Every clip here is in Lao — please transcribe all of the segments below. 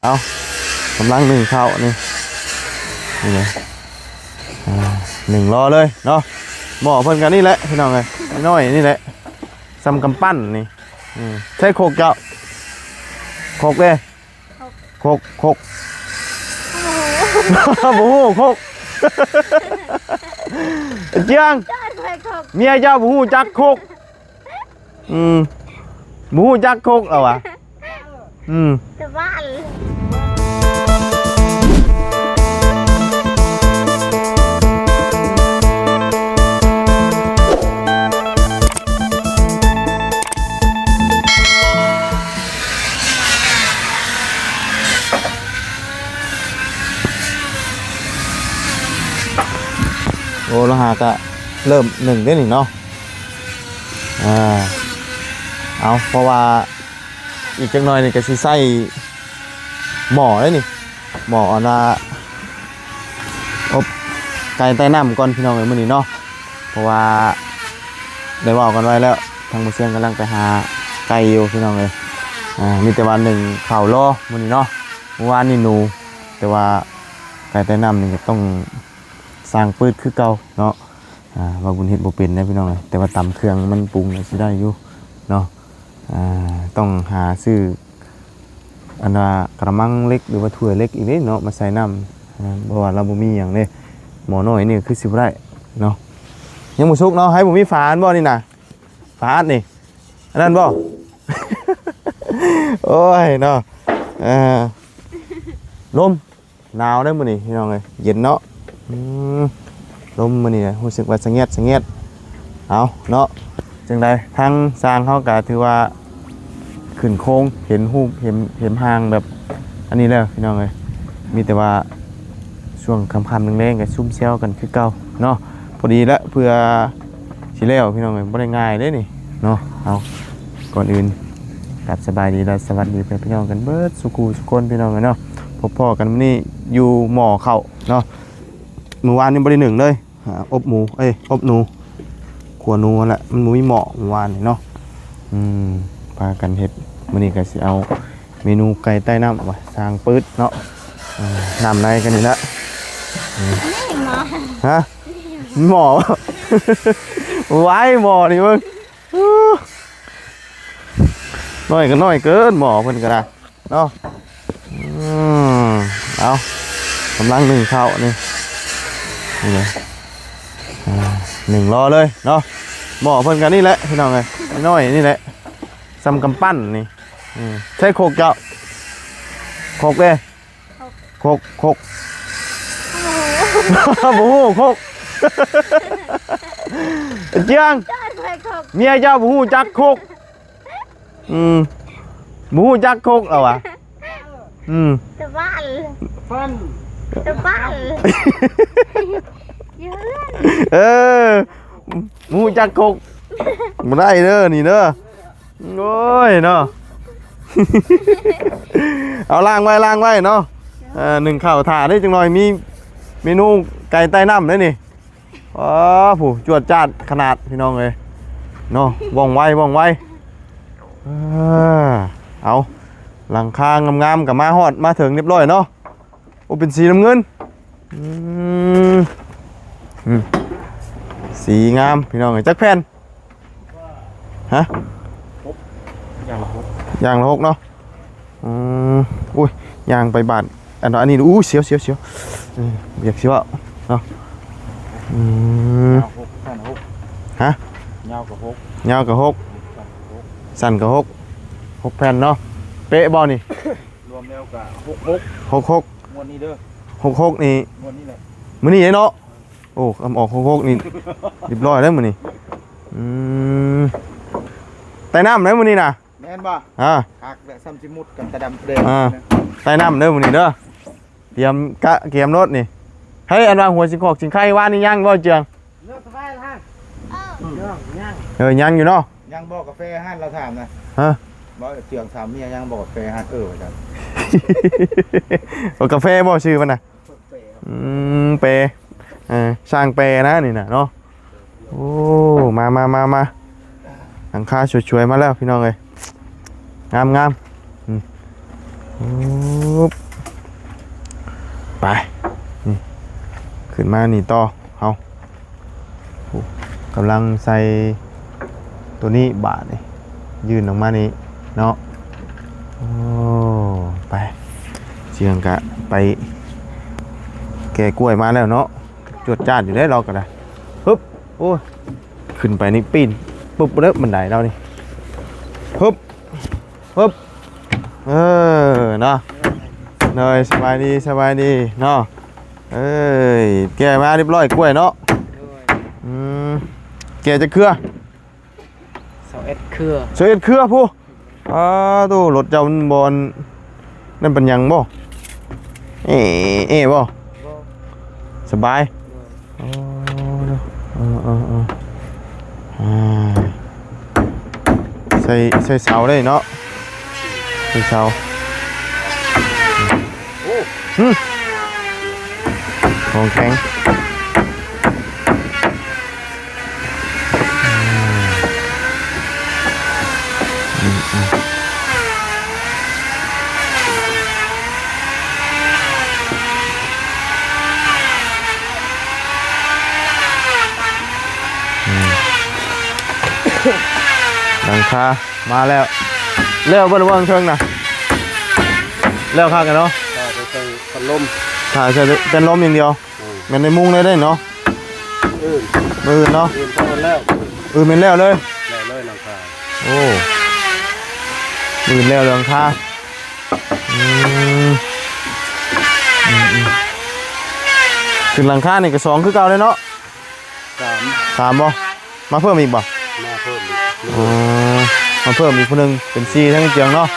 ເອົາ ກຳລັງໜຶ້ງເຂົ້ານີ້ ນີ້ນະ ອ່າ ໜຶ້ງລໍເລີຍເນາະ. ໝໍ້ເພິ່ນກໍນີ້ແຫຼະພີ່ນ້ອງເອີຍ ນ້ອຍໆນີ້ແຫຼະ ສ່ຳກຳປັ້ນນີ້. ອືມ ໃຊ້ຄົກເຈົ້າ ຄົກເດ້ ຄົກ ຄົກ ບໍ່ຮູ້ຄົກ ເຈືອງ ເມຍເຈົ້າບໍ່ຮູ້ຈັກຄົກ. ອືມ ບໍ່ຮູ້ຈັກຄົກລະຫວາ. ອືມ ສະບາຍ. ໂອ້ ລະຫາກະເລີ່ມໜຶ້ງເດ້ນີ້ເນາະ. ອ່າ ເອົາ ເພາະວ່າອີກຈັກໜ່ອຍນີ້ກໍຊິໃຊ້ໝໍ້ເດ້ນີ້ ໝໍ້ອັນວ່າອົບໄກ່ໃຕ້ນ້ຳກ່ອນພີ່ນ້ອງເອີຍ ມື້ນີ້ເນາະ. ເພາະວ່າໄດ້ເວົ້າກັນໄວ້ແລ້ວ ທາງບໍ່ຊຽງກຳລັງໄປຫາໄກ່ຢູ່ພີ່ນ້ອງເອີຍ. ອ່າ ມີແຕ່ວ່າໜຶ້ງເຂົ້າລໍມື້ນີ້ເນາະ. ມື້ວານນີ້ໜູ ແຕ່ວ່າໄກ່ໃຕ້ນ້ຳນີ້ກໍຕ້ອງສ້າງປຶດຄືເກົ່າເນາະ. ອ່າ ວ່າບຸນເຮັດບໍ່ເປັນເດ້ພີ່ນ້ອງເອີຍ ແຕ່ວ່າຕຳເຄື່ອງມັນປຸງກໍຊິໄດ້ຢູ່ເນາະ. ອ່າ ຕ້ອງຫາຊື້ອັນວ່າກະລະມັງເຫຼັກ ຫຼືວ່າຖ້ວຍເຫຼັກອີກເດ້ເນາະ ມາໃສ່ນ້ຳ. ອ່າ ເພາະວ່າລາວບໍ່ມີຫຍັງເດ້ ໝໍ້ນ້ອຍນີ້ຄືຊິບໍ່ໄດ້ເນາະ. ຍັງບໍ່ສຸກເນາະ ໃຫ້ບໍ່ມີຝາອັນບໍ່ນີ້ນະ ຝາອັນນີ້ ອັນນັ້ນບໍ່? ໂອ້ຍເນາະ ເອີ ລົມ ໜາວເດ້ມື້ນີ້ພີ່ນ້ອງເອີຍ ເຢັນເນາະ. ອືມ ລົມມື້ນີ້ຮູ້ສຶກວ່າສະຫງຽດສະຫງຽດ. ເອົາເນາະ ຈັ່ງໃດທາງຊ່າງເຮົາກະຖືວ່າຂຶ້ນໂຄງ ເຫັນຮູບ ເຫັນ ເຫັນຮ່າງແບບອັນນີ້ແລ້ວພີ່ນ້ອງເອີຍ. ມີແຕ່ວ່າຊ່ວງຄ່ຳໆແລງໆກະຊຸມແຊວກັນຄືເກົ່າເນາະ. ພໍດີລະເພື່ອຊິແລ້ວພີ່ນ້ອງເອີຍ ບໍ່ໄດ້ງ່າຍເດ້ນີ້ເນາະ. ເອົາ ກ່ອນອື່ນ ກາບສະບາຍດີ ແລະ ສະຫວັດດີເພື່ອນພີ່ນ້ອງກັນເບິດສູ່ຄູ່ສູ່ຄົນພີ່ນ້ອງເອີຍເນາະ. ພົບພໍ້ກັນມື້ນີ້ຢູ່ໝໍ້ເຂົ້າເນາະ. ມື້ວານນີ້ບໍ່ໄດ້ໜຶ້ງເລີຍ ອ່າ ອົບໝູ ເອີຍ ອົບໜູ ຂົ້ວໜູຫັ້ນແຫຼະ ມັນບໍ່ມີໝໍ້ມື້ວານນີ້ເນາະ. ອືມ ພາກັນເຮັດ ມື້ນີ້ກໍຊິເອົາເມນູໄກ່ໃຕ້ນ້ຳວ່າ ສ້າງປຶດເນາະ. ເອີ ນ້ຳໃນກັນນີ້ແຫຼະ. ອືມ ນີ້ໝໍ້ ຮະ ໝໍ້ ຫວາຍ ໝໍ້ນີ້ເບິ່ງ ນ້ອຍກໍນ້ອຍເກີນ ໝໍ້ເພິ່ນກໍໄດ້ເນາະ. ອືມ ເອົາ ກຳລັງໜຶ້ງເຂົ້ານີ້ ນີ້ນະ ອ່າ ໜຶ້ງລໍເລີຍເນາະ. ໝໍ້ເພິ່ນກໍນີ້ແຫຼະພີ່ນ້ອງເອີຍ ນ້ອຍໆນີ້ແຫຼະ ສ່ຳກຳປັ້ນນີ້. ອືມ ໃຊ້ຄົກເຈົ້າ ຄົກເດ້ ຄົກ ຄົກ ບໍ່ຮູ້ຄົກ ເຈືອງ ເມຍເຈົ້າບໍ່ຮູ້ຈັກຄົກ. ອືມ ບໍ່ຮູ້ຈັກຄົກລະຫວາ. ອືມ ຕະບັນ ຟັນ ຕະບັນ ເອີ ບໍ່ຮູ້ຈັກຄົກ ບໍ່ໄດ້ເດີນີ້ເດີ. ໂອ້ຍເນາະ ເອົາລ້າງໄວ້ ລ້າງໄວ້ເນາະ. ເອີ ໜຶ້ງເຂົ້າຖ້າເດ້ ຈັກໜ່ອຍມີເມນູໄກ່ໃຕ້ນ້ຳເດ້ນີ້. ອໍ ຜູ້ຈວດຈາດຂະໜາດພີ່ນ້ອງເອີຍເນາະ ວ່ອງໄວ ວ່ອງໄວ. ເອີ ເອົາ ຫຼັງຄາງາມໆກໍມາຮອດມາເຖິງຮຽບຮ້ອຍເນາະ. ໂອ້ ເປັນສີນ້ຳເງິນ. ອືມ ອືມ ສີງາມພີ່ນ້ອງເອີຍ. ຈັກແຜ່ນ? ຮະ? ຫົກ ຢ່າງລະຫົກ ຢ່າງລະຫົກເນາະ. ອືມ ໂອ້ຍ ຍ່າງໄປບາດ ອັນ ອັນນີ້ ອູ້ ສຽວ ສຽວ ສຽວ. ເອີ ຢາກຊິເວົ້າເນາະ. ອືມ ຍາວຫົກ ສັ້ນຫົກ ຮະ? ຍາວກໍຫົກ ຍາວກໍຫົກ ສັ້ນກໍຫົກ ສັ້ນກໍຫົກ ຫົກແຜ່ນເນາະ. ເປະບໍ່ນີ້? ລວມແລ້ວກໍຫົກຫົກ ຫົກຫົກ ງວດນີ້ເດີ ຫົກຫົກນີ້ ງວດນີ້ແຫຼະ ມື້ນີ້ເນາະ. ໂອ້ ຄຳອອກຫົກຫົກນີ້ ຮຽບຮ້ອຍແລ້ວມື້ນີ້. ອືມ ໃຕ້ນ້ຳແລ້ວມື້ນີ້ນະ. ແມ່ນບໍ່? ອ່າ ຄັກແຫຼະ ສ່ຳຊິມຸດກັນຕາດຳແດງ. ອ່າ ໃຕ້ນ້ຳເດີມື້ນີ້ເດີ ຕຽມກະກຽມໂລດນີ້. ເຮີ້ຍ ອັນວ່າຫົວຊິງຄອກຊິງໄຂ່ວານນີ້ຍັງບໍ່ເຈືອງ? ເລີກສະບາຍລະຮະ. ເອີ ຍັງ ຍັງ ເອີ ຍັງຢູ່ເນາະ. ຍັງບໍ່ກາແຟຫັ້ນ ລາວຖາມນະ. ຮະ? ບໍ່ ເຈືອງຖາມເມຍຍັງບໍ່ກາແຟຫັ້ນ. ເອີ ວ່າຊັ້ນ ບໍ່ກາແຟບໍ່ຊື່ມັນນະ? ເປີ ອືມ ເປ ເອີ ຊ່າງເປນະນີ້ນະເນາະ. ໂອ້ ມາ ມາ ມາ ມາ ຫຼັງຄາສວຍໆມາແລ້ວພີ່ນ້ອງເອີຍ ງາມໆ. ອືມ ບ ໄປ ນີ້ ຂຶ້ນມານີ້ຕໍ່ເຮົາ. ໂອ້ ກຳລັງໃສ່ໂຕນີ້ບາດນີ້ ຍື່ນອອກມານີ້ເນາະ. ໂອ້ ໄປ ສຽງກະໄປແກ່ກ້ວຍມາແລ້ວເນາະ. ຈວດຈາດຢູ່ເດ້ລາວກໍໄດ້. ຮຶບ ໂອ້ຍ ຂຶ້ນໄປນີ້ປີນປຶບເດີ ບັນໄດລາວນີ້. ຮຶບ ຮຶບ ເອີ ເນາະ. ໂດຍ ສະບາຍດີ ສະບາຍດີເນາະ. ເອີຍ ແກ່ມາຮຽບຮ້ອຍກ້ວຍເນາະ. ໂດຍ ອືມ ແກ່ຈັກເຄືອ? ຊາວເອັດເຄືອ ຊາວເອັດເຄືອພຸ້ນ. ອ້າ ໂຕ ລົດເຈົ້າມັນບໍ່ອັນນັ້ນປານຫຍັງບໍ່? ເອ ເອບໍ່? ບໍ່ ສະບາຍ. ໂດຍ ໂອ້ ເອີ ເອີ ເອີ ອ່າ ໃສ່ ໃສ່ເສົາໄດ້ເນາະ ໃສ່ເສົາ. ໂອ້ ຫຶ ຂອງແຂງ. ອືມ ອືມ ອືມ ອືມ ຫຼັງຄາມາແລ້ວ. ແລ້ວບໍ່ ລະຫວ່າງເທິງນະ ແລ້ວຄັກແລ້ວເນາະ. ຖ້າແຕ່ພັດລົມ ຖ້າແຕ່ພັດລົມຢ່າງດຽວ. ອືມ ແມ່ນໄດ້ມຸງໄດ້ເນາະ. ອືມ ມື້ອື່ນເນາະ ອື່ນເທົ່ານັ້ນແລ້ວ. ອື່ນແມ່ນແລ້ວເລີຍ ແລ້ວເລີຍຫຼັງຄາ. ໂອ້ ອື່ນແລ້ວຫຼັງຄາ. ອືມ ອືມ ອືມ ຂຶ້ນຫຼັງຄານີ້ກໍສອງຄືເກົ່າເລີຍເນາະ. ສາມ ສາມບໍ່? ມາເພີ່ມອີກບໍ່? ມາເພີ່ມອີກ. ອໍ ມາເພີ່ມອີກຜູ້ໜຶ່ງ ເປັນສີ່ທັງເຈີງເນາະ.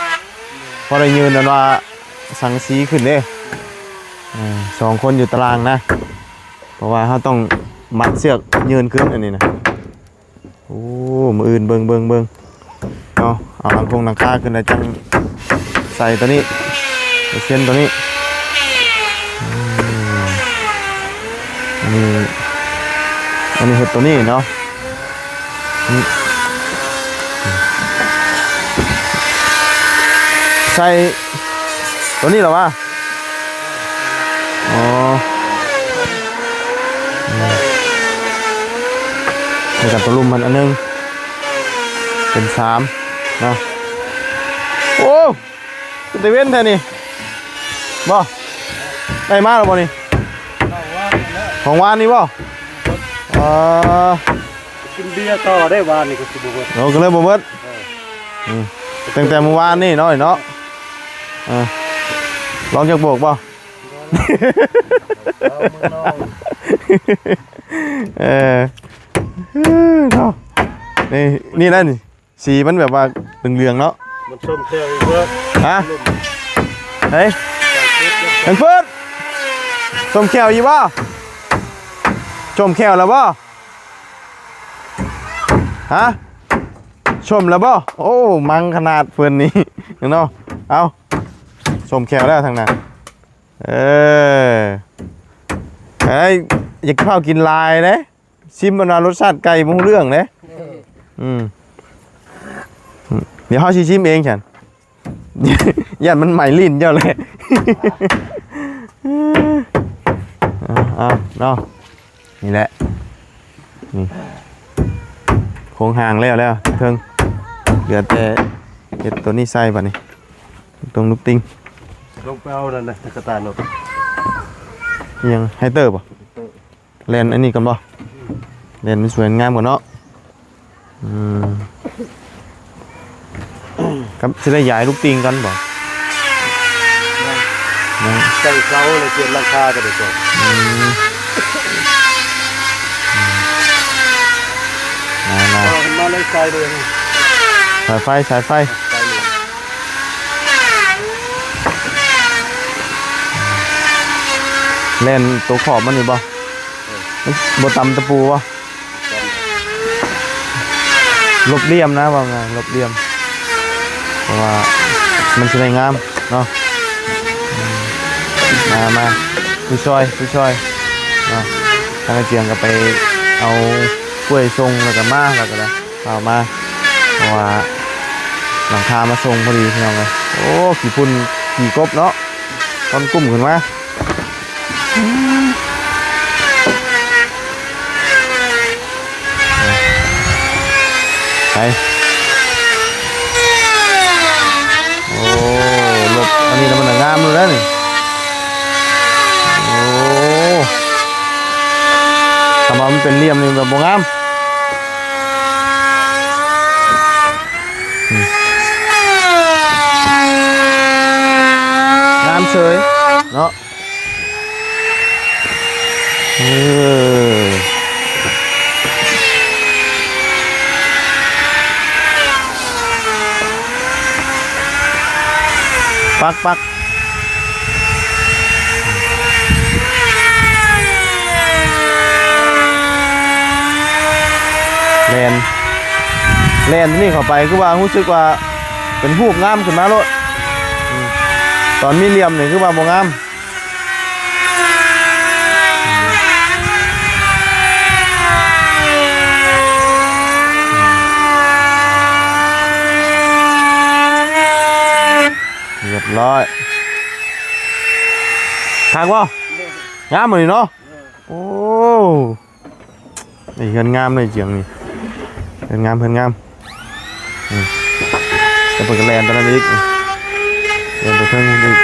ພໍໄດ້ຍື່ນອັນວ່າສັງສີຂຶ້ນເດ້. ເອີ ສອງຄົນຢູ່ຕາລ່າງນະ ເພາະວ່າເຮົາຕ້ອງມັດເຊືອກຍື່ນຂຶ້ນອັນນີ້ນະ. ໂອ້ ມື້ອື່ນເບິ່ງ ເບິ່ງ ເບິ່ງເນາະ. ເອົາຫຼັງຄົງຫຼັງຄາຂຶ້ນແລ້ວຈັ່ງໃສ່ໂຕນີ້ ໃສ່ເຊັນໂຕນີ້. ອືມ ອັນນີ້ ອັນນີ້ເຮັດໂຕນີ້ເນາະ. ອືມ ໃສ່ໂຕນີ້ລະຫວາ? ອໍ ອືມ ໃສ່ກັບໂຕລຸ່ມຫັ້ນອັນໜຶ່ງ ເປັນສາມເນາະ. ໂອ້ ເປັນຕາເວັນແທ້ນີ້ ບໍ່? ໄດ້ມາແລ້ວບໍ່ນີ້? ຂອງວານນີ້ບໍ່? ເອີ ກິນເບຍຕໍ່ໄດ້ວານນີ້ກໍຊິບໍ່ເບິດ. ໂອ້ ກໍເລີຍບໍ່ເບິດ. ເອີ ອືມ ຕັ້ງແຕ່ມື້ວານນີ້ເນາະ ເນາະ. ເອີ ລອງຈັກໂບກບໍ່? ເອີ ເນາະ ນີ້ ນີ້ແຫຼະນີ້ ສີມັນແບບວ່າເຫຼືອງໆເນາະ. ມັນສົ້ມແຂ້ວອີກເບີດ. ຮະ? ເຮີ້ຍ ແພມເພິດ ສົ້ມແຂ້ວອີກບໍ່? ສົ້ມແຂ້ວແລ້ວບໍ່? ຮະ? ສົ້ມແລ້ວບໍ່? ໂອ້ ມັງຂະໜາດເພິ່ນນີ້ເນາະ. ເອົາ ສົ້ມແຂ້ວແລ້ວທາງນັ້ນ. ເອີ ເອີຍ ຢ່າເຂົ້າກິນຫຼາຍເດ້. ຊິມມັນວ່າລົດຊາດໄກ່ບໍ່ຮູ້ເລື່ອງເດ້. ເອີ ອືມ ດຽວເຮົາຊິຊິມເອງຊັ້ນ ຢ້ານມັນໄໝ້ລີ້ນເຈົ້າແຫຼະ. ເອົາ ເອົາເນາະ ນີ້ແຫຼະ ນີ້ ໂຄງຮ່າງແລ້ວແລ້ວເທິງ ເຫຼືອແຕ່ເຮັດໂຕນີ້ໃສ່ບາດນີ້ ຕົງລູກຕິ່ງ. ລົງໄປເອົານັ້ນນະ ຕະກະຕານລົດ ອີ່ຫຍັງ ໄຮເຕີບໍ່? ແລ່ນອັນນີ້ກ່ອນບໍ່? ແລ່ນມັນສວຍງາມກ່ອນເນາະ. ອືມ ກັບຊິໄດ້ຢາຍລູກຕິ່ງກ່ອນບໍ່? ຍັງ ໃສ່ເສົາແລ້ວປ່ຽນຫຼັງຄາກໍໄດ້ກ່ອນ. ອືມ ມາ ມາ ເອົາມາເລີຍ ສາຍເຫຼືອງ ສາຍໄຟ ສາຍໄຟ. ແລ່ນຕົວຂອບມັນນີ້ບໍ່? ເອີ ມັນບໍ່ຕຳຕະປູບໍ່? ຕຳ ຫຼົບຫຼ່ຽມນະ ເວົ້າງ່າຍ ຫຼົບຫຼ່ຽມ ເພາະວ່າມັນຊິໄດ້ງາມເນາະ. ມາ ມາ ຜູ້ຊ່ອຍ ຜູ້ຊ່ອຍເນາະ. ທາງອາຈຽງກໍໄປເອົາກ້ວຍສົ່ງ ແລ້ວກໍມາ ແລ້ວກໍໄດ້ ເອົາມາ ເພາະວ່າຫຼັງຄາມາສົ່ງພໍດີພີ່ນ້ອງເອີຍ. ໂອ້ ຂີ້ຝຸ່ນ ຂີ່ກົບເນາະ ກ່ອນກຸ້ມຂຶ້ນມາ. ໄປ ໂອ້ ລົບ ອັນນີ້ລະມັນງາມຢູ່ແລ້ວນີ້. ໂອ້ ຖ້າວ່າມັນເປັນຫຼ່ຽມນີ້ແບບບໍ່ງາມ. ອືມ ງາມເສີຍເນາະ. ເອີ ປັກ ປັກ ແລ່ນ ແລ່ນນີ້ເຂົ້າໄປ ຄືວ່າຮູ້ສຶກວ່າເປັນຮູບງາມຂຶ້ນມາໂລດ. ອືມ ຕອນມີຫຼ່ຽມນີ້ຄືວ່າບໍ່ງາມ. ຮຽບຮ້ອຍ ຄັກບໍ່? ງາມມື້ນີ້ເນາະ. ໂອ້ ນີ້ເຮືອນງາມເລີຍ ຈຽງນີ້ ເຮືອນງາມ ເຮືອນງາມ. ອືມ ແລ້ວເພິ່ນກໍແລ່ນໄປນັ້ນອີກ ແລ່ນໄປເທິງພຸ້ນອີກ.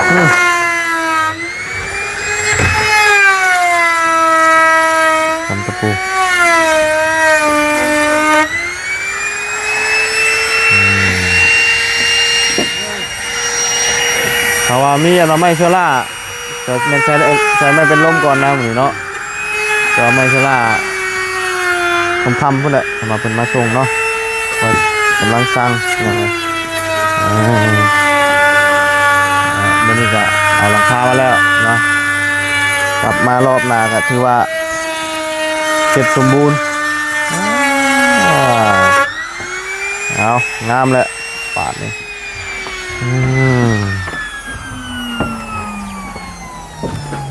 ອືມ ຕຳຕະປູ ອືມ ຖ້າວ່າມີອັນວ່າໄມ້ໂຊລ່າ ກໍແມ່ນໃຊ້ ໃຊ້ໄມ້ເປັນລົມກ່ອນນະມື້ນີ້ເນາະ. ແຕ່ວ່າໄມ້ໂຊລ່າຄ່ຳໆພຸ້ນແຫຼະ ຖ້າວ່າເພິ່ນມາສົ່ງເນາະ ກໍກຳລັງສ້າງເນາະ. ເອີ ມື້ນີ້ກໍເອົາຫຼັງຄາມາແລ້ວເນາະ ກັບມາລອບໜ້າກໍຖືວ່າເສັດສົມບູນ. ອາ ເອົາ ງາມແລ້ວບາດນີ້. ອືມ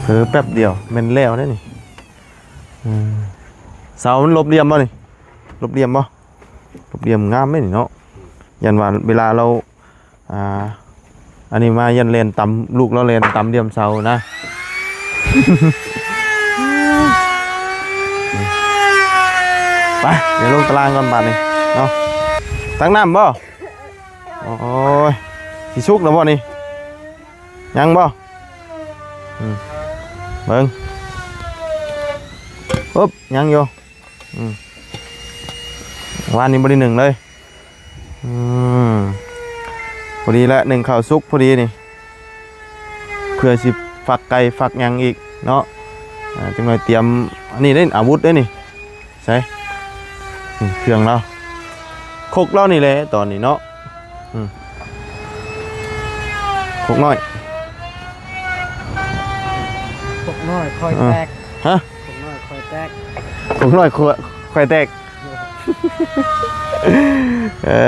ເຜີແປັບດຽວແມ່ນແລ້ວເດ້ນີ້. ອືມ ເສົາມັນຫຼົບຫຼ່ຽມບໍ່ນີ້? ຫຼົບຫຼ່ຽມບໍ່? ຫຼົບຫຼ່ຽມງາມເດ້ນີ້ເນາະ. ຢ້ານວ່າເວລາລາວ ອ່າ ອັນນີ້ມາຢ້ານແລ່ນຕຳ ລູກລາວແລ່ນຕຳຫຼ່ຽມເສົານະ. ໄປ ດຽວລົງຕາລາງກ່ອນບາດນີ້ເນາະ. ຕັກນ້ຳບໍ່? ໂອ້ຍ ຊິສຸກແລ້ວບໍ່ນີ້? ຍັງບໍ່? ອືມ ເບິ່ງ ປຶບ ຍັງຢູ່. ອືມ ວານນີ້ບໍ່ໄດ້ໜຶ້ງເລີຍ. ອືມ ພໍດີແຫຼະ ໜຶ້ງເຂົ້າສຸກພໍດີນີ້ ເພື່ອຊິຟັກໄກ່ຟັກຫຍັງອີກເນາະ. ອ່າ ຈັກໜ່ອຍຕຽມອັນນີ້ເດ້ ອາວຸດເດ້ນີ້. ໃສ ນີ້ເຄື່ອງລາວ ຄົກລາວນີ້ແຫຼະຕອນນີ້ເນາະ. ອືມ ຄົກນ້ອຍ ຄົກນ້ອຍຂ້ອຍແຕກ. ຮະ? ຄົກນ້ອຍຂ້ອຍແຕກ ຄົກນ້ອຍຂ້ອຍ ຂ້ອຍແຕກ. ເອີ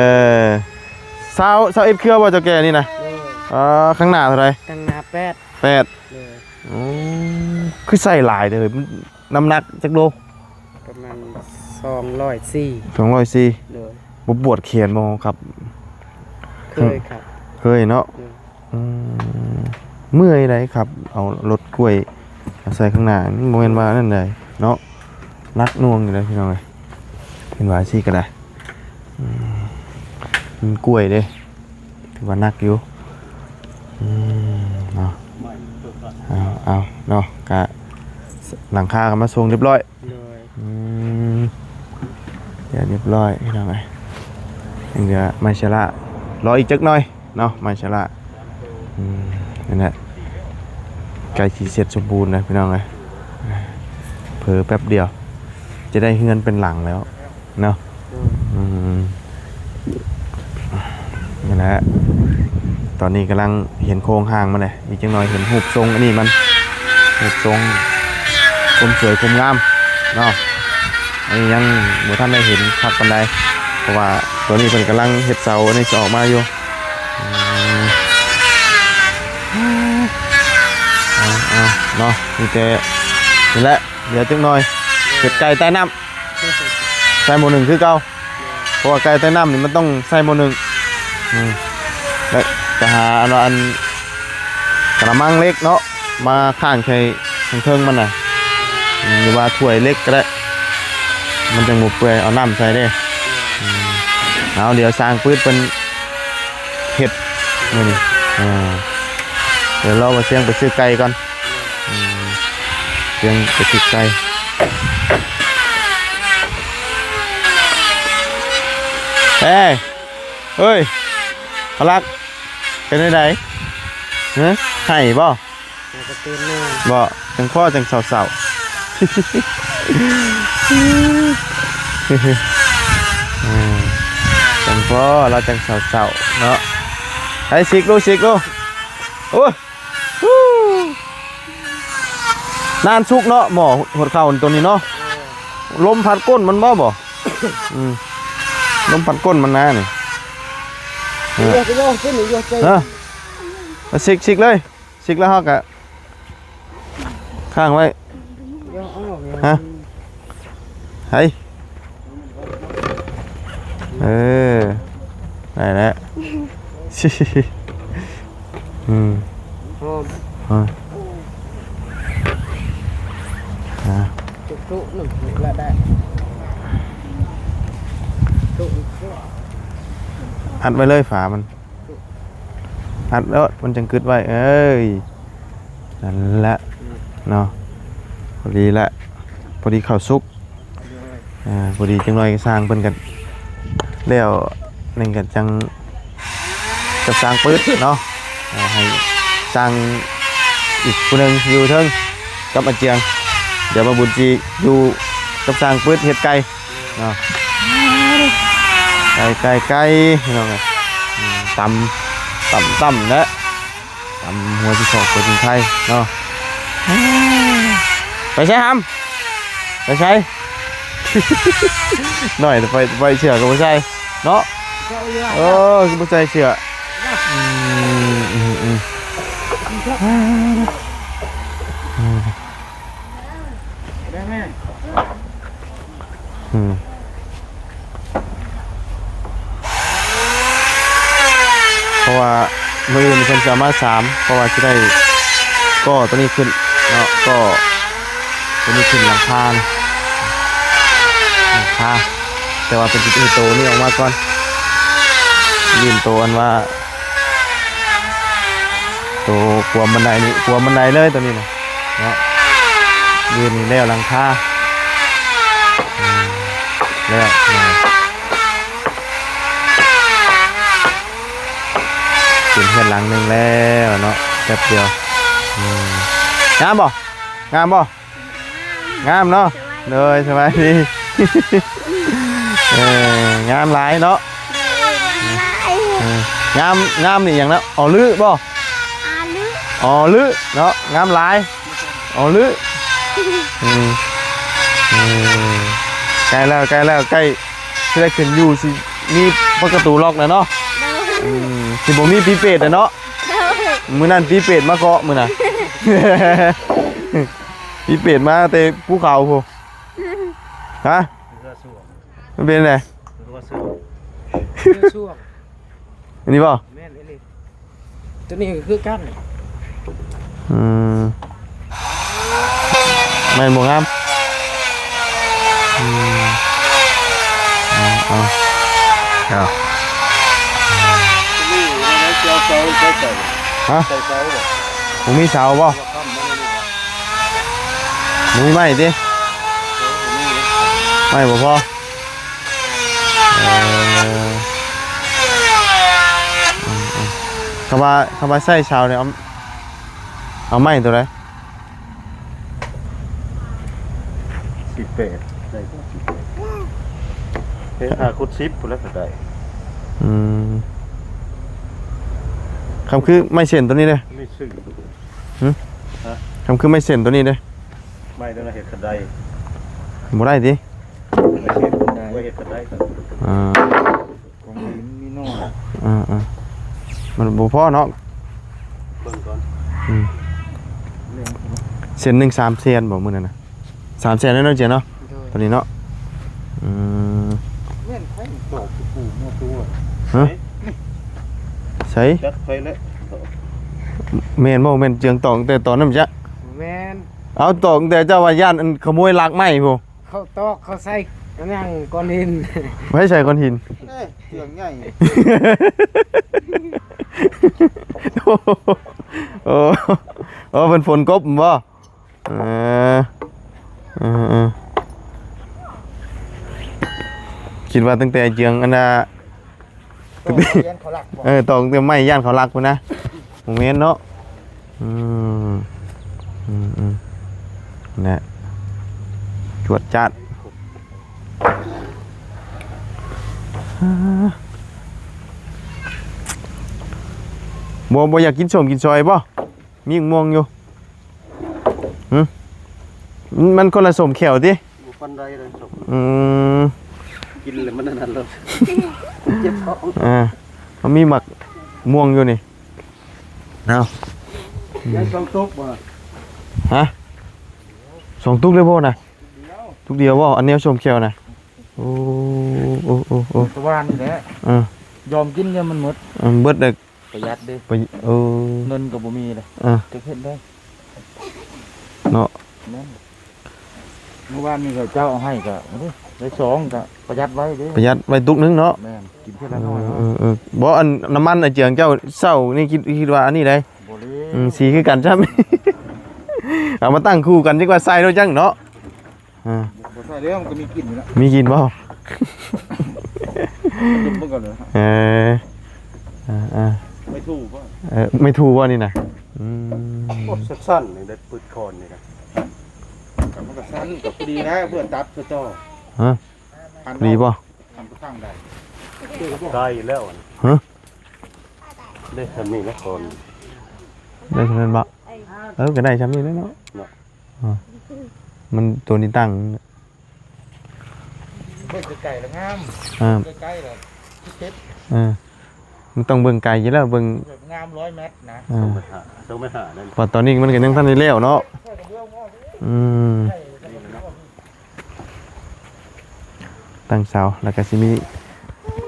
ຊາວ ຊາວເອັດເຄືອບໍ່ເຈົ້າແກ່ນີ້ນະ? ໂດຍ. ອ່າ ຂ້າງໜ້າເທົ່າໃດ? ຂ້າງໜ້າແປດ ແປດ. ໂດຍ. ໂອ້ ຄືໃສ່ຫຼາຍເດີ ມັນ ນ້ຳໜັກຈັກໂລ? ປະມານສອງຮ້ອຍສີ່ ສອງຮ້ອຍສີ່. ໂດຍ. ບໍ່ປວດແຂນບໍ່ຄັບ? ເຄີຍຄັບ ເຄີຍເນາະ. ໂດຍ. ອືມ ເມື່ອຍໃດ໋ຄັບ ເອົາລົດກ້ວຍມາໃສ່ຂ້າງໜ້າ ມັນບໍ່ແມ່ນວ່ານັ້ນໃດເນາະ ໜັກໜ່ວງຢູ່ເດ້ພີ່ນ້ອງເອີຍ. ເຫັນວ່າຊີ້ກໍໄດ້ ອືມ ມັນກ້ວຍເດ້ ຖືວ່າໜັກຢູ່. ອືມ ເນາະ ເອົາ ເອົາເນາະ ກະ ຫຼັງຄາກໍມາສົ່ງຮຽບຮ້ອຍ. ໂດຍ. ອືມ ດຽວຮຽບຮ້ອຍພີ່ນ້ອງເອີຍ. ຍັງເຫຼືອໄມ້ຊະລະ ລໍອີກຈັກໜ່ອຍເນາະ ໄມ້ຊະລະ. ອືມ ນັ້ນແຫຼະ ໃກ້ຊິເສັດສົມບູນແລ້ວພີ່ນ້ອງເອີຍ. ເຜີແປັບດຽວຈະໄດ້ເຮືອນເປັນຫຼັງແລ້ວເນາະ. ໂດຍ. ອືມ ນັ້ນແຫຼະ ຕອນນີ້ກຳລັງເຫັນໂຄງຮ່າງມັນແຫຼະ ອີກຈັກໜ່ອຍເຫັນຮູບຊົງອັນນີ້ມັນ ຮູບຊົງຄວາມສວຍຄວາມງາມເນາະ. ອັນນີ້ຍັງບໍ່ທັນໄດ້ເຫັນຄັກປານໃດ ເພາະວ່າຕອນນີ້ເພິ່ນກຳລັງເຮັດເສົາອັນນີ້ຊິອອກມາຢູ່. ອືມ ເອົາເນາະ ມີແຕ່ນີ້ແຫຼະ ເຫຼືອຈັກໜ່ອຍ ເຮັດໄກ່ໃຕ້ນ້ຳ ໃສ່ໝໍ້ໜຶ້ງຄືເກົ່າ ເພາະວ່າໄກ່ໃຕ້ນ້ຳນີ້ມັນຕ້ອງໃສ່ໝໍ້ໜຶ້ງ ອືມ ແລະ ກະຫາອັນວ່າອັນ ກະລະມັງເຫຼັກເນາະ ມາຄ້າງໃສ່ເທິງໆມັນນະ ຫຼືວ່າຖ້ວຍເຫຼັກກະໄດ້ ມັນຈັ່ງບໍ່ເປື່ອຍ ເອົານ້ຳໃສ່ເດ້ ອືມ ເອົາ ດຽວຊ່າງປຶດເພິ່ນເຮັດມື້ນີ້ ເອີ ດຽວລໍບ່າວຊຽງໄປຊື້ໄກ່ກ່ອນ ອືມ ຊຽງໄປຊື້ໄກ່ ເອີ ເອີຍ ພະລັກ ເປັນແນວໃດ? ຮະ ໄຫ້ບໍ່? ບໍ່ ຈັ່ງພໍຈັ່ງເສົ້າໆ ເອີ ຈັ່ງພໍລາວຈັ່ງເສົ້າໆເນາະ ໄປຊິກດູ ຊິກດູ ໂອ້ຍ ນານສຸກເນາະ ໝໍ້ຫົດເຂົ້າໂຕນີ້ເນາະ ລົມພັດກົ້ນມັນບໍ່ ບໍ່? ອືມ ລົມພັດກົ້ນມັນນານີ້ ເອີ ເອີ ຊິກ ຊິກເລີຍ ຊິກແລ້ວເຮົາກະຄ້າງໄວ້ ຮະ ໄຫ ເອີ ໄດ້ແລ້ວ ອືມ ຫອມ ຫອມ ອ່າ ຈຸໆໜຶ່ງລະໄດ້ ອັດໄວ້ເລີຍຝາມັນ ອັດໂລດ ມັນຈັ່ງກຶດໄວ້ ເອີຍ ນັ້ນແຫຼະເນາະ ພໍດີລະ ພໍດີເຂົ້າສຸກ ອ່າ ພໍດີຈັກໜ່ອຍຊ່າງເພິ່ນກະແລ້ວ ນັ້ນກະຈັ່ງ ກັບຊ່າງປຶດເນາະ ອ່າ ໃຫ້ຊ່າງອີກຜູ້ໜຶ່ງຢູ່ເທິງກັບອາຈຽງ ດຽວບ່າວບຸນຊິຢູ່ກັບຊ່າງປຶດເຮັດໄກ່ເນາະ ໄກ່ ໄກ່ ໄກ່ ພີ່ນ້ອງເອີຍ ອືມ ຕຳ ຕຳ ຕຳແຫຼະ ຕຳຫົວຊິເຂົ້າກົວຊິງໄຄເນາະ ໄປໃສຫຳ? ໄປໃສ? ນ້ອຍ ໄປ ໄປເສື້ອກະບໍ່ໃສ່ເນາະ ເອີ ກະບໍ່ໃສ່ເສື້ອ ອືມ ອືມ ອືມ ອືມ. ອືມ ເພາະວ່າມື້ອື່ນເພິ່ນຊິເອົາມາສາມ ເພາະວ່າຊິໄດ້ກໍ່ໂຕນີ້ຂຶ້ນເນາະ ກໍ່ໂຕນີ້ຂຶ້ນຫຼັງຄາ ຫຼັງຄາ ແຕ່ວ່າເພິ່ນຊິເຮັດໂຕນີ້ອອກມາກ່ອນ ຍື່ນໂຕອັນວ່າ ໂຕກວມບັນໄດນີ້ ກວມບັນໄດເລີຍໂຕນີ້ນະເນາະ ມື້ນີ້ແລ້ວຫຼັງຄາ ອືມ ແລ້ວ ເປັນເຮືອນຫຼັງໜຶ່ງແລ້ວເນາະ ແປັບດຽວ ອືມ ງາມບໍ່? ງາມບໍ່? ງາມເນາະ ໂດຍ ສະບາຍດີ ເອີ ງາມຫຼາຍເນາະ ເອີ ງາມ ງາມນີ້ຫຍັງເນາະ ອໍລືບໍ່? ອໍລື ອໍລືເນາະ ງາມຫຼາຍ ອໍລື ອືມ ເອີ ໃກ້ແລ້ວ ໃກ້ແລ້ວ ໃກ້ຊິໄດ້ຂຶ້ນຢູ່ ຊິມີປະຕູລັອກແລ້ວເນາະ ອືມ ຊິບໍ່ມີຜີເປດແລ້ວເນາະ ມື້ນັ້ນຜີເປດມາເກາະມື້ນະ ຜີເປດມາແຕ່ພູເຂົາພຸ້ນ ຮະ ມັນເປັນຈັ່ງໃດ? ເຮືອຊ່ວງ ອັນນີ້ບໍ່? ແມ່ນອີ່ຫຼີ ໂຕນີ້ກະຄືກັນ ອືມ ແມ່ນບໍ່ງາມ? ອືມ ເອົາ ເອົາ ເອົາ ຮະ ບໍ່ມີເສົາບໍ່? ບໍ່ມີໄມ້ຕິ? ໄມ້ບໍ່ພໍ ເອີ ອືມ ອືມ ຄຳວ່າ ຄຳວ່າໃຊ້ເສົານີ້ ເອົາ ເອົາໄມ້ໂຕໃດ? ສິບແປດ ໄດ້ບໍ່? ສິບແປດ ເຮັດຫ້າຄູນສິບພຸ້ນແຫຼະກະໄດ້ ອືມ ຄຳຄືໄມ້ເສັ້ນໂຕນີ້ເດ້? ນີ້ຊື່ ຫຶ? ຮະ? ຄຳຄືໄມ້ເສັ້ນໂຕນີ້ເດ້? ໄມ້ໂຕນັ້ນເຮັດຄັນໄດ ບໍ່ໄດ້ຕິ? ໄມ້ເສັ້ນບໍ່ໄດ້ ໄວ້ເຮັດຄັນໄດ ອ່າ ຂອງດິນມີໜ້ອຍ ອ່າໆ ມັນບໍ່ພໍເນາະ ເບິ່ງກ່ອນ ອືມ ເສັ້ນໜຶ່ງສາມແສນບໍ່ມື້ນັ້ນນະ? ສາມແສນແລ້ວເນາະ ເຈຍເນາະ? ໂດຍ ຕອນນີ້ເນາະ. ອືມ ແມ່ນໃຜຕອກຢູ່ປູ່ມາຕົວະ? ຮະ? ໃສ? ຈັກໃຜແຫຼະ. ແມ່ນບໍ່? ແມ່ນເຈືອງຕອກຕັ້ງແຕ່ຕອນນັ້ນຈັກ? ແມ່ນ. ເອົາ ຕອກຕັ້ງແຕ່ເຈົ້າວ່າຢ້ານອັນຂະໂມຍລັກໄມ້ພຸ້ນ. ເຂົາຕອກ ເຂົາໃສ່ອັນຫຍັງ ກ້ອນຫີນ. ໃຜໃສ່ກ້ອນຫີນ? ເອີ ເຄື່ອງໃຫຍ່. ໂອ້ ໂອ້ ເພິ່ນຝົນກົບບໍ່? ເອີ ເອີ ເອີ ຄິດວ່າຕັ້ງແຕ່ເຈືອງອັນນ່າ ຕອກເຮືອນເຂົາລັກບໍ່? ເອີ ຕອກຕັ້ງແຕ່ໄມ້ຢ້ານເຂົາລັກພຸ້ນນະ. ບໍ່ແມ່ນເນາະ. ອືມ ອືມ ອືມ ແຫຼະ ຈວດຈາດ. ບໍ່ ບໍ່ຢາກກິນສົ້ມກິນຊອຍບໍ່? ມີໝາກມ່ວງຢູ່. ຫຶ ມັນຄົນລະສົ້ມແຂ້ວຕິ? ບໍ່ປານໃດເລີຍສົ້ມ. ອືມ ກິນແລ້ວມັນອັນນັ້ນໂລດ ເຈັບທ້ອງ. ອ່າ ມັນມີໝາກມ່ວງຢູ່ນີ້. ເອົາ ອືມ ຍັງສອງຕຸກບໍ່? ຮະ? ສອງຕຸກເລີຍບໍ່ນະ? ຕຸກດຽວບໍ່? ອັນແນວສົ້ມແຂ້ວນະ? ໂອ້ ໂອ້ ໂອ້ ໂອ້ ແຕ່ວ່ານີ້ແຫຼະ. ເອີ ຍອມກິນ ຍາມມັນໝົດ. ເອີ ເບິດແລ້ວ ປະຢັດເດ້. ປະ ເອີ ເງິນກໍບໍ່ມີເດ້. ເອີ ຈັກເຮັດໄດ້ເນາະ. ແມ່ນ ມື້ວານນີ້ກໍເຈົ້າເອົາໃຫ້ກໍ ໂອ້ຍ ໄດ້ສອງ ກໍປະຢັດໄວ້ເດ້. ປະຢັດໄວ້ຕຸກໜຶ່ງເນາະ. ແມ່ນ ກິນເທື່ອລະໜ້ອຍເນາະ. ເອີ ເອີ ເອີ ບໍ່ ອັນນ້ຳມັນອາເຈືອງເຈົ້າເຊົ້ານີ້ ຄິດ ຄິດວ່າອັນນີ້ໃດ? ບໍ່ເລີຍ. ອືມ ສີຄືກັນຊ້ຳ ເອົາມາຕັ້ງຄູ່ກັນ ຈັກວ່າໃສ່ໂລດຈັ່ງເນາະ. ອ່າ ບໍ່ໃສ່ແລ້ວ ມັນກໍມີກິ່ນຢູ່ແລ້ວ. ມີກິ່ນບໍ່? ດົມເບິ່ງກ່ອນເດີ. ເອີ ອ່າໆ ໄມ້ຖູ່ບໍ່? ເອີ ໄມ້ຖູ່ບໍ່ນີ້ນະ? ອືມ ໂອ້ ສັ້ນໆ ນີ້ໄດ້ປຶດຄອນນີ້ນະ. ກໍມັນກໍສັ້ນ ກໍພໍດີນະ ເພື່ອຕັດເພື່ອຕໍ່. ຮະ? ພໍດີບໍ່? ຫັ້ນໄປທາງໃດ? ໄກແລ້ວ. ຮະ? ໄດ້ສ່ຳນີ້ນະຄອນ. ໄດ້ສ່ຳນັ້ນບໍ່? ເອີ ກໍໄດ້ສ່ຳນີ້ແຫຼະເນາະ. ເນາະ. ອ່າ ມັນຕົວນີ້ຕັ້ງ ເບິ່ງໄກໆລະງາມ. ອ່າ ໃກ້ໆລະເຈັບ. ເອີ ມັນຕ້ອງເບິ່ງໄກຢູ່ແລ້ວ ເບິ່ງແບບງາມ ຮ້ອຍແມັດນະ. ອ່າ ສອງແມັດຫ້າ ສອງແມັດຫ້ານັ້ນ. ເພາະຕອນນີ້ມັນກໍຍັງທັນໄດ້ແລ້ວເນາະ. ອືມ ຕັ້ງເສົາ ແລ້ວກໍຊິມີ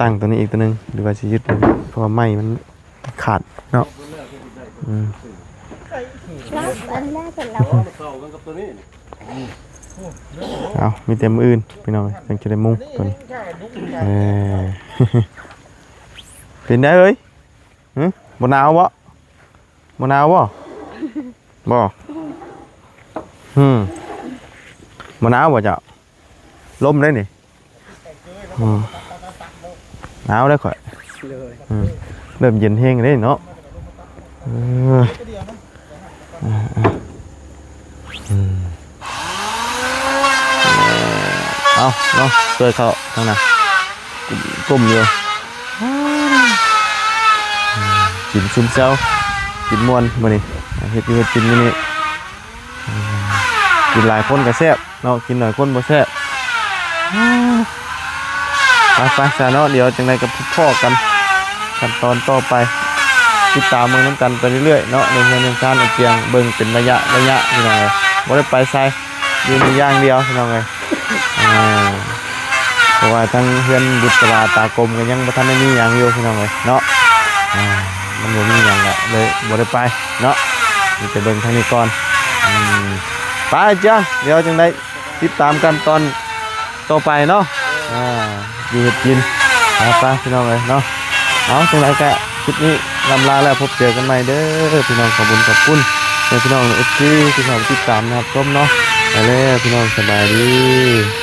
ຕັ້ງຕົວນີ້ອີກຕົວໜຶ່ງ ຫຼືວ່າຊິຍຶດ ເພາະວ່າໄມ້ມັນ ຂາດເນາະ. ອືມ ເອົາ ມີແຕ່ມື້ອື່ນພີ່ນ້ອງ ຈັ່ງຈະໄດ້ມຸງຕົວນີ້. ເອີ ເປັນໄດເອີຍ? ຫຶ ບໍ່ໜາວບໍ່? ບໍ່ໜາວບໍ່? ບໍ່. ຫື ບໍ່ໜາວບໍ່ເຈົ້າ? ລົມເດ້ນີ້. ອືມ ໜາວເດ້ຂ້ອຍ. ໂດຍ. ອືມ ເລີ່ມເຢັນແຮງເດ້ເນາະ. ເອີ ເອີ ເອີ ອືມ ເອົາເນາະ ຊ່ວຍເຂົ້າທາງນັ້ນ ກົ້ມຢູ່. ອືມ ກິນຊຶມເຊົາ ກິນມ່ວນມື້ນີ້ ເຮັດຢູ່ເຮັດກິນມື້ນີ້. ອືມ ກິນຫຼາຍຄົນກໍແຊບເນາະ ກິນໜ້ອຍຄົນບໍ່ແຊບ. ອືມ ໄປໆ ຊະເນາະ ດຽວຈັ່ງໃດກໍພົບພໍ້ກັນຂັ້ນຕອນຕໍ່ໄປ ຕິດຕາມເບິ່ງນຳກັນໄປເລື້ອຍໆເນາະ ເລື່ອງເຮືອນເລື່ອງຊານອາຈຽງ ເບິ່ງເປັນໄລຍະໆ ພີ່ນ້ອງເອີຍ ບໍ່ໄດ້ໄປໃສ ຢູ່ນີ້ຢ່າງດຽວ ພີ່ນ້ອງເອີຍ. ອ່າ ເພາະວ່າທາງເຮືອນບຸດຕະລາຕາກົມກໍຍັງບໍ່ທັນໄດ້ມີຫຍັງຢູ່ ພີ່ນ້ອງເອີຍເນາະ. ອ່າ ມັນບໍ່ມີຫຍັງກໍເລີຍບໍ່ໄດ້ໄປເນາະ ມີແຕ່ເບິ່ງທາງນີ້ກ່ອນ. ອືມ ໄປຈ້າ ດຽວຈັ່ງໃດຕິດຕາມກັນຕອນຕໍ່ໄປເນາະ. ອ່າ ຢູ່ເຮັດກິນ ໄປໆ ພີ່ນ້ອງເອີຍເນາະ. ເອົາ ຈັ່ງໃດກໍຄລິບນີ້ລ່ຳລາແລ້ວ ພົບເຈີກັນໃໝ່ເດີພີ່ນ້ອງ. ຂອບຄຸນ ຂອບຄຸນແມ່ພີ່ນ້ອງ ເອັຟຊີ ທີ່ເຂົ້າມາຕິດຕາມຮັບຊົມເນາະ. ໄປແລ້ວພີ່ນ້ອງ ສະບາຍດີ.